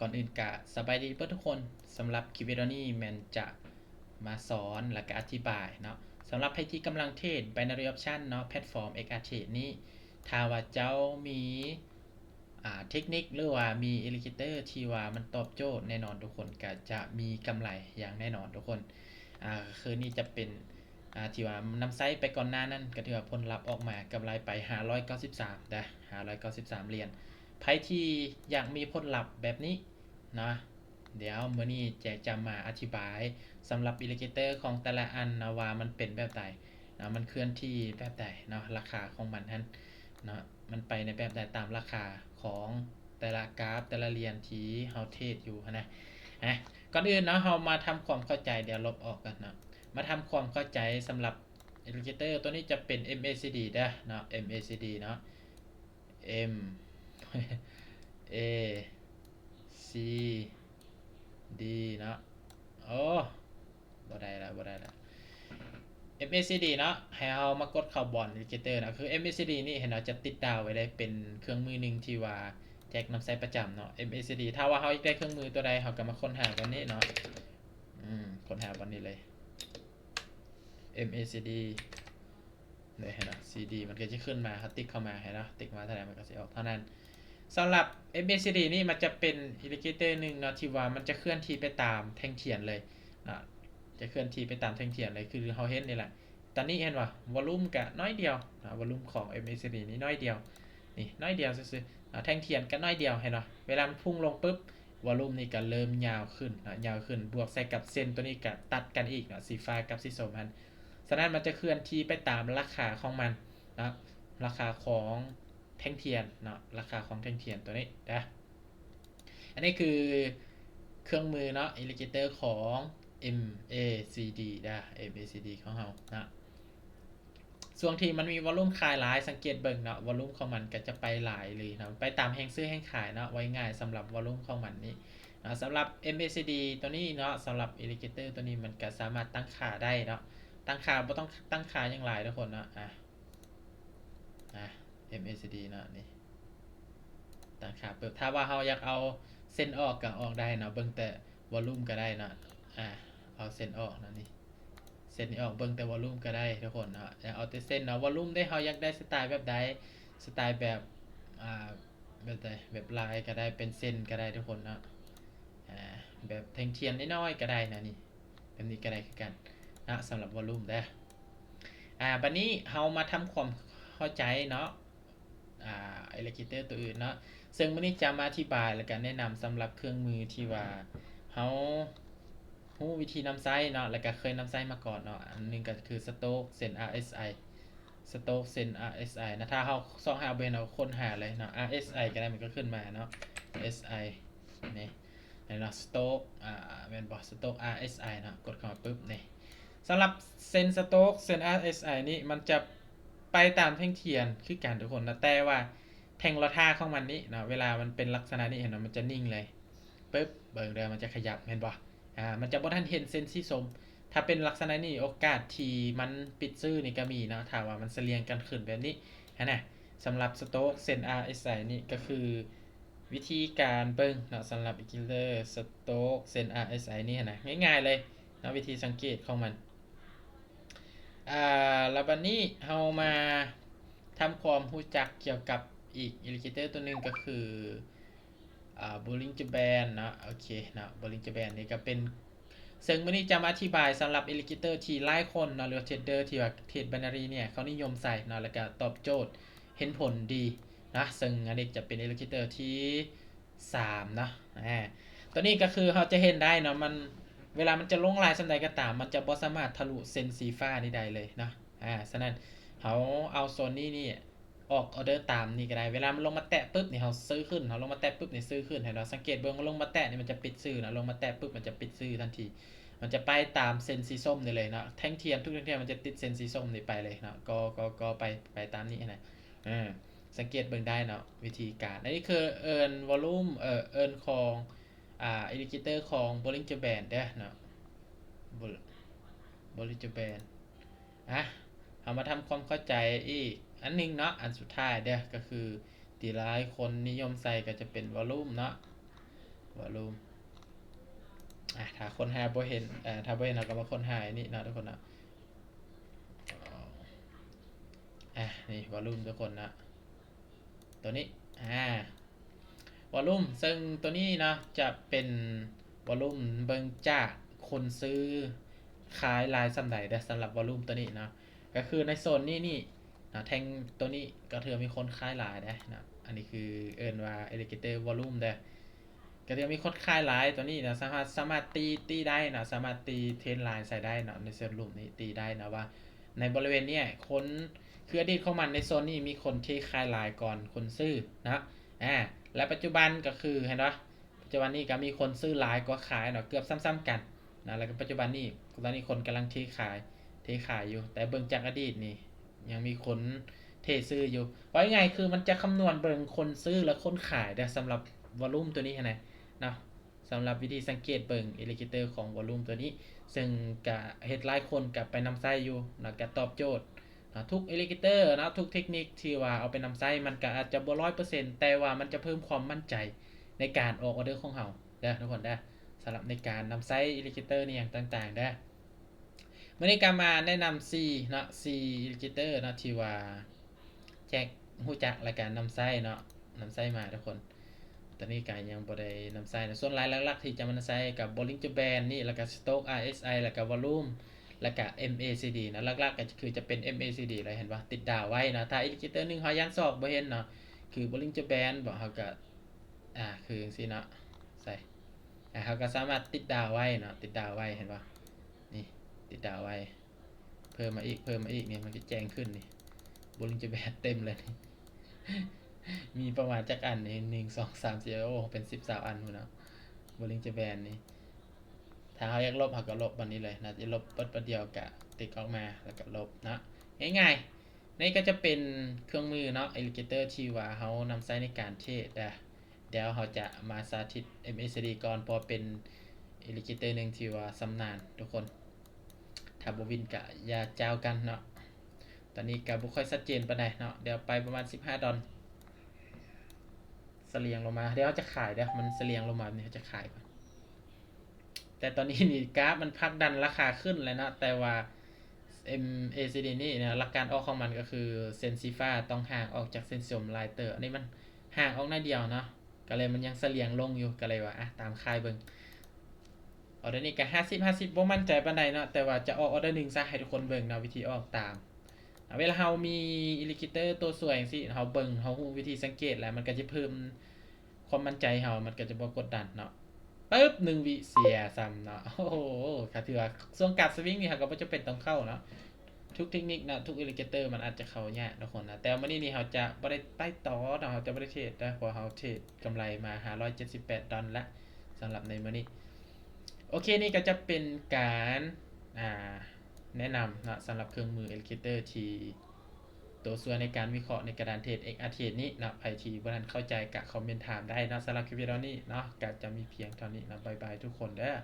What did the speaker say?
ກ່ອນອື່ນກະສະບາຍດີເບິດທຸກຄົນ. ສຳລັບຄລິບວິດີໂອນີ້ແມ່ນຈະມາສອນ ແລະກະອະທິບາຍເນາະ ສຳລັບໃຜທີ່ກຳລັງເທຣດ Binary Option ເນາະ ແພລດຟອມ ເອັກອາເທຣດນີ້ ຖ້າວ່າເຈົ້າມີ ອ່າ ເທັກນິກ ຫຼືວ່າມີ Indicator ທີ່ວ່າມັນຕອບໂຈດ ແນ່ນອນທຸກຄົນກະຈະມີກຳໄລຢ່າງແນ່ນອນທຸກຄົນ. ອ່າ ຄືນີ້ຈະເປັນ ອ່າ ທີ່ວ່ານຳໃຊ້ໄປກ່ອນໜ້ານັ້ນ ກໍຖືວ່າຜົນລັບອອກມາ ກຳໄລໄປຫ້າຮ້ອຍເກົ້າສິບສາມເດີ້ ຫ້າຮ້ອຍເກົ້າສິບສາມຫຼຽນ. ໃຜທີ່ຢາກມີຜົນລັບແບບນີ້ເນາະ ດຽວມື້ນີ້ແຈກຈະມາອະທິບາຍສຳລັບ Indicator ຂອງແຕ່ລະອັນເນາະ ວ່າມັນເປັນແບບໃດເນາະ ມັນເຄື່ອນທີ່ແບບໃດເນາະ ລາຄາຂອງມັນຫັ້ນເນາະ ມັນໄປໃນແບບໃດຕາມລາຄາຂອງແຕ່ລະກາຟ ແຕ່ລະຫຼຽນທີ່ເຮົາເທຣດຢູ່ຫັ້ນນະ. ອ່ະ ກ່ອນອື່ນເນາະ ເຮົາມາທຳຄວາມເຂົ້າໃຈ ດຽວລົບອອກກ່ອນເນາະ ມາທຳຄວາມເຂົ້າໃຈສຳລັບ Indicator ຕົວນີ້ຈະເປັນ MACD ເດີ້ເນາະ MACD ເນາະ M A C D ເນາະ ໂອ້ ບໍ່ໄດ້ລະ ບໍ່ໄດ້ລະ MACD ເນາະ ໃຫ້ເຮົາມາກົດເຂົ້າ Bollinger Band ເນາະ ຄື MACD ນີ້ເຫັນເນາະ ຈະຕິດດາວໄວ້ໄດ້ ເປັນເຄື່ອງມືໜຶ່ງທີ່ວ່າແຈກນຳໃຊ້ປະຈຳເນາະ MACD. ຖ້າວ່າເຮົາຢາກໄດ້ເຄື່ອງມືຕົວໃດ ເຮົາກໍມາຄົ້ນຫາບ່ອນນີ້ເນາະ ອືມ ຄົ້ນຫາບ່ອນນີ້ເລີຍ MACD ເດ້ ເຫັນບໍ່ CD ມັນກໍຈະຂຶ້ນມາ ເຮົາຕິກເຂົ້າມາ ເຫັນບໍ່ ຕິກມາເທົ່າໃດມັນກໍຊິອອກເທົ່ານັ້ນ. ສຳລັບ MACD ນີ້ມັນຈະເປັນ Indicator ໜຶ່ງເນາະ ທີ່ວ່າມັນຈະເຄື່ອນທີ່ໄປຕາມແທ່ງທຽນເລີຍເນາະ ຈະເຄື່ອນທີ່ໄປຕາມແທ່ງທຽນເລີຍ ຄືເຮົາເຫັນນີ້ແຫຼະ. ຕອນນີ້ເຫັນບໍ່ ວອລຸມກໍໜ້ອຍດຽວເນາະ ວອລຸມຂອງ MACD ນີ້ໜ້ອຍດຽວ ນີ້ໜ້ອຍດຽວຊື່ໆເນາະ ແທ່ງທຽນກໍໜ້ອຍດຽວ ເຫັນບໍ່ ເວລາມັນພຸ່ງລົງປຶບ ວອລຸມນີ້ກໍເລີ່ມຍາວຂຶ້ນເນາະ ຍາວຂຶ້ນ ບວກໃສ່ກັບເສັ້ນຕົວນີ້ກໍຕັດກັນອີກເນາະ ສີຟ້າກັບສີສົ້ມຫັ້ນ. ສະນັ້ນມັນຈະເຄື່ອນທີ່ໄປຕາມລາຄາຂອງມັນເນາະ ລາຄາຂອງແທ່ງທຽນເນາະ ລາຄາຂອງແທ່ງທຽນຕົວນີ້ເດີ້. ອັນນີ້ຄືເຄື່ອງມືເນາະ Indicator ຂອງ MACD ເດີ້ MACD ຂອງເຮົາເນາະ. ຊ່ວງທີ່ມັນມີວອລຸມຂາຍຫຼາຍ ສັງເກດເບິ່ງເນາະ ວອລຸມຂອງມັນກໍຈະໄປຫຼາຍອີ່ຫຼີເນາະ ໄປຕາມແຮງຊື້ແຮງຂາຍເນາະ ເວົ້າງ່າຍໆ ສຳລັບວອລຸມຂອງມັນນີ້ເນາະ. ສຳລັບ MACD ຕົວນີ້ເນາະ ສຳລັບ Indicator ຕົວນີ້ ມັນກໍສາມາດຕັ້ງຄ່າໄດ້ເນາະ ຕັ້ງຄ່າ ບໍ່ຕ້ອງຕັ້ງຄ່າຫຍັງຫຼາຍທຸກຄົນເນາະ. ອ່າ ອ່າ MACD ເນາະ ນີ້ ຕັ້ງຄ່າປຶບ ຖ້າວ່າເຮົາຢາກເອົາເສັ້ນອອກກໍອອກໄດ້ເນາະ ເບິ່ງແຕ່ວອລຸມກໍໄດ້ເນາະ. ອ່າ ເອົາເສັ້ນອອກເນາະ ນີ້ ເສັ້ນນີ້ອອກ ເບິ່ງແຕ່ວອລຸມກໍໄດ້ທຸກຄົນເນາະ ຢາກເອົາແຕ່ເສັ້ນເນາະ ວອລຸມເດ້ ເຮົາຢາກໄດ້ສະໄຕແບບໃດ ສະໄຕແບບ ອ່າ ແບບໃດ ແບບລາຍກໍໄດ້ ເປັນເສັ້ນກໍໄດ້ທຸກຄົນເນາະ. ອ່າ ແບບແທ່ງທຽນນ້ອຍໆກໍໄດ້ນະ ນີ້ ແບບນີ້ກໍໄດ້ຄືກັນເນາະ ສຳລັບວອລຸມເດີ້. ອ່າ ບັດນີ້ເຮົາມາທຳຄວາມເຂົ້າໃຈເນາະ ອ່າ Indicator ຕົວອື່ນເນາະ ເຊິ່ງມື້ນີ້ຈະມາອະທິບາຍ ແລ້ວກໍແນະນຳສຳລັບເຄື່ອງມືທີ່ວ່າເຮົາຮູ້ວິທີນຳໃຊ້ເນາະ ແລ້ວກໍເຄີຍນຳໃຊ້ມາກ່ອນເນາະ. ອັນໜຶ່ງກໍຄື Stochastic ເສັ້ນ RSI Stochastic ເສັ້ນ RSI ນະ ຖ້າເຮົາຊອກຫາບໍ່ເຫັນ ເຮົາຄົ້ນຫາເລີຍເນາະ RSI ກໍໄດ້ ມັນກໍຂຶ້ນມາເນາະ SI ນີ້ ເຫັນເນາະ Stoch ອ່າ ແມ່ນບໍ່ Stoch RSI ເນາະ ກົດເຂົ້າມາປຶບນີ້ ສຳລັບເສັ້ນ Stoch ເສັ້ນ RSI ນີ້ ມັນຈະໄປຕາມແທ່ງທຽນຄືກັນທຸກຄົນເນາະ ແຕ່ວ່າແທ່ງລໍຖ້າຂອງມັນນີ້ເນາະ ເວລາມັນເປັນລັກສະນະນີ້ ເຫັນບໍ່ ມັນຈະນິ່ງເລີຍ ປຶບ ເບິ່ງເດີ້ ມັນຈະຂະຫຍັບ ເຫັນບໍ່ ອ່າ ມັນຈະບໍ່ທັນເຫັນເສັ້ນສີສົ້ມ. ຖ້າເປັນລັກສະນະນີ້ ໂອກາດທີ່ມັນປິດຊື່ນີ້ກໍມີເນາະ ຖ້າວ່າມັນສະຫຼຽງກັນຂຶ້ນແບບນີ້ຫັ້ນນະ. ສຳລັບ Stoch ເສັ້ນ RSI ນີ້ກໍຄືວິທີການເບິ່ງເນາະ ສຳລັບ Indicator Stoch ເສັ້ນ RSI ນີ້ຫັ້ນນະ ງ່າຍໆເລີຍເນາະ ວິທີສັງເກດຂອງມັນ. ອ່າ ແລ້ວບັດນີ້ເຮົາມາທຳຄວາມຮູ້ຈັກກ່ຽວກັບອີກ Indicator ຕົວໜຶ່ງ ກໍຄື ອ່າ Bollinger Band ເນາະ ໂອເຄເນາະ Bollinger Band ນີ້ກໍເປັນ ເຊິ່ງມື້ນີ້ຈະມາອະທິບາຍສຳລັບ Indicator ທີ່ຫຼາຍຄົນເນາະ ຫຼືວ່າເທຣດເດີທີ່ວ່າເທຣດ Binary ເນຍ ເຂົານິຍົມໃຊ້ເນາະ ແລ້ວກໍຕອບໂຈດເຫັນຜົນດີເນາະ. ເຊິ່ງອັນນີ້ຈະເປັນ Indicator ທີສາມເນາະ ອາ ຕົວນີ້ກໍຄືເຮົາຈະເຫັນໄດ້ເນາະ ມັນ ເວລາມັນຈະລົງຫຼາຍສ່ຳໃດກໍຕາມ ມັນຈະບໍ່ສາມາດທະລຸເສັ້ນສີຟ້ານີ້ໄດ້ເລີຍເນາະ. ອາ ສະນັ້ນເຮົາເອົາໂຊນນີ້ນີ້ ອອກອໍເດີຕາມນີ້ກໍໄດ້ ເວລາມັນລົງມາແຕະປຶບນີ້ ເຮົາຊື້ຂຶ້ນ ເຮົາລົງມາແຕະປຶບນີ້ຊື້ຂຶ້ນ ເຫັນບໍ່? ສັງເກດເບິ່ງ ມັນລົງມາແຕະນີ້ ມັນຈະປິດຊື່ເນາະ ລົງມາແຕະປຶບ ມັນຈະປິດຊື່ທັນທີ ມັນຈະໄປຕາມເສັ້ນສີສົ້ມນີ້ເລີຍເນາະ ແທ່ງທຽນ ທຸກແທ່ງທຽນມັນຈະຕິດເສັ້ນສີສົ້ມນີ້ໄປເລີຍເນາະ ກໍ ກໍ ກໍໄປ ໄປຕາມນີ້ຫັ້ນນະ. ເອີ ສັງເກດເບິ່ງໄດ້ເນາະ ວິທີການ ອັນນີ້ຄືເອີ້ນວອລຸມ ເອີ ເອີ້ນຂອງ ອ່າ Indicator ຂອງ Bollinger Band ເດີ້ເນາະ Bollinger Band. ອ່ະ ເຮົາມາທຳຄວາມເຂົ້າໃຈອີກອັນໜຶ່ງເນາະ ອັນສຸດທ້າຍເດີ້ ກໍຄືທີ່ຫຼາຍຄົນນິຍົມໃຊ້ກໍຈະເປັນວອລຸມເນາະ วอลลุ่ม อ่ะ ถ้าค้นหาบ่เห็น เอ่อ ถ้าบ่เห็น เราก็มาค้นหาอันนี้เนาะทุกคนเนาะ อ่ะ นี่วอลลุ่มทุกคนเนาะ ตัวนี้ อ่า วอลลุ่ม ซึ่งตัวนี้เนาะ จะเป็นวอลลุ่มเบิ่งจากคนซื้อขายหลายส่ำใดเด้อ สำหรับวอลลุ่มตัวนี้เนาะ ก็คือในโซนนี้นี่เนาะ แท่งตัวนี้ก็ถือว่ามีคนขายหลายเด้อเนาะ อันนี้คือเอิ้นว่า indicator volume เด้อ ก็ถือว่ามีคนขายหลายตัวนี้เนาะ สามารถ สามารถตี ตีได้เนาะ สามารถตีเทรนไลน์ใส่ได้เนาะ ในโซนลุ่มนี้ตีได้เนาะว่าในบริเวณเนี้ยคน คืออดีตของมันในโซนนี้มีคนเทขายหลายก่อนคนซื้อเนาะ อ่า และปัจจุบันก็คือ เห็นบ่ ปัจจุบันนี้ก็มีคนซื้อหลายกว่าขายเนาะ เกือบซ้ำๆกันนะ แล้วก็ปัจจุบันนี้ ตอนนี้คนกำลังเทขาย เทขายอยู่ แต่เบิ่งจากอดีตนี่ ยังมีคนเทซื้ออยู่ เว้าง่ายๆ คือมันจะคำนวณเบิ่งคนซื้อและคนขายเด้อ สำหรับวอลลุ่มตัวนี้หั้นนะเนาะ สำหรับวิธีสังเกตเบิ่ง indicator ของวอลลุ่มตัวนี้ ซึ่งก็เฮ็ดหลายคนก็ไปนำใช้อยู่เนาะ ก็ตอบโจทย์เนาะ ทุก indicator เนาะ ทุกเทคนิคที่ว่าเอาไปนำใช้ มันก็อาจจะบ่ร้อยเปอร์เซ็นต์ แต่ว่ามันจะเพิ่มความมั่นใจในการออกออเดอร์ของเฮาเด้อทุกคนเด้อ สำหรับในการนำใช้ indicator นี่หยังต่างๆ เด้อ มื้อนี้ก็มาแนะนำสี่เนาะ สี่ indicator เนาะ ที่ว่าแจ็คฮู้จักและก็นำใช้เนาะ นำใช้มาทุกคน ตอนนี้ก็ยังบ่ได้นำใช้เนาะ ส่วนหลายหลักๆ ที่จะมานำใช้ก็ Bollinger Band นี่ แล้วก็ Stochs RSI แล้วก็ Volume แล้วก็ MACD เนาะ หลักๆ ก็คือจะเป็น MACD เลย เห็นบ่ ติดดาวไว้เนาะ ถ้า indicator หนึ่งเฮายังซอกบ่เห็นเนาะ คือ Bollinger Band บ่ เฮาก็ อ่า คือจั่งซี้เนาะ ใส่ อ่า เฮาก็สามารถติดดาวไว้เนาะ ติดดาวไว้ เห็นบ่ นี่ ติดดาวไว้ เพิ่มมาอีก เพิ่มมาอีก นี่มันก็แจ้งขึ้นนี่ Bollinger Band เต็มเลยนี่ มีประมาณจักอันนี่ หนึ่ง สอง สาม สี่ โอ้ เป็นสิบ ซาวอันพุ้นเนาะ Bollinger Band นี่ ถ้าเฮาอยากลบ เฮาก็ลบบัดนี้เลยนะ จะลบเบิดบัดเดียวก็ติ๊กออกมา แล้วก็ลบเนาะ ง่ายๆ นี่ก็จะเป็นเครื่องมือเนาะ indicator ที่ว่าเฮานำใช้ในการเทรดเด้อ เดี๋ยวเฮาจะมาสาธิต MACD ก่อน เพราะเป็น indicator หนึ่งที่ว่าชำนาญทุกคน ถ้าบ่วินก็อย่าจ้าวกันเนาะ ตอนนี้ก็บ่ค่อยชัดเจนปานใดเนาะ เดี๋ยวไปประมาณสิบห้าดอล เสลียงลงมา เดี๋ยวเฮาจะขายเด้อ มันเสลียงลงมาแบบนี้ เฮาจะขายก่อน แต่ตอนนี้นี่กราฟมันผลักดันราคาขึ้นแล้วเนาะ แต่ว่า MACD นี่นะ หลักการออกของมันก็คือเส้นสีฟ้าต้องห่างออกจากเส้นสีส้มหลายเติบ อันนี้มันห่างออกหน้อยเดียวเนาะ ก็เลยมันยังเสลียงลงอยู่ ก็เลยว่า อ่ะ ตามขายเบิ่ง ออเดอร์นี้ก็ห้าสิบ ห้าสิบ บ่มั่นใจปานใดเนาะ แต่ว่าจะออกออเดอร์หนึ่งซะ ให้ทุกคนเบิ่งเนาะ วิธีออกตาม เวลาเฮามี indicator ตัวช่วยจั่งซี้ เฮาเบิ่ง เฮารู้วิธีสังเกตแล้ว มันก็จะเพิ่มความมั่นใจเฮา มันก็จะบ่กดดันเนาะ ปึ๊บ หนึ่งวิเสียซ้ำเนาะ โอ้โห ก็ถือว่าช่วงกราฟสวิงนี่เฮาก็บ่จำเป็นต้องเข้าเนาะ ทุกเทคนิคเนาะ ทุก indicator มันอาจจะเข้ายากทุกคนนะ แต่มื้อนี้นี่เฮาจะบ่ได้ไปต่อเนาะ เฮาจะบ่ได้เทรดนะ เพราะเฮาเทรดกำไรมาห้าร้อยเจ็ดสิบแปดดอลละ สำหรับในมื้อนี้ โอเค นี่ก็จะเป็นการ อ่า แนะนำเนาะ สำหรับเครื่องมือ indicator ที่ตัวช่วยในการวิเคราะห์ในกระดานเทรด XR Trade นี้เนาะ ใครที่บ่ทันเข้าใจก็คอมเมนต์ถามได้เนาะ สำหรับคลิปวิดีโอนี้เนาะ ก็จะมีเพียงเท่านี้เนาะ บ๊ายบายทุกคนเด้อ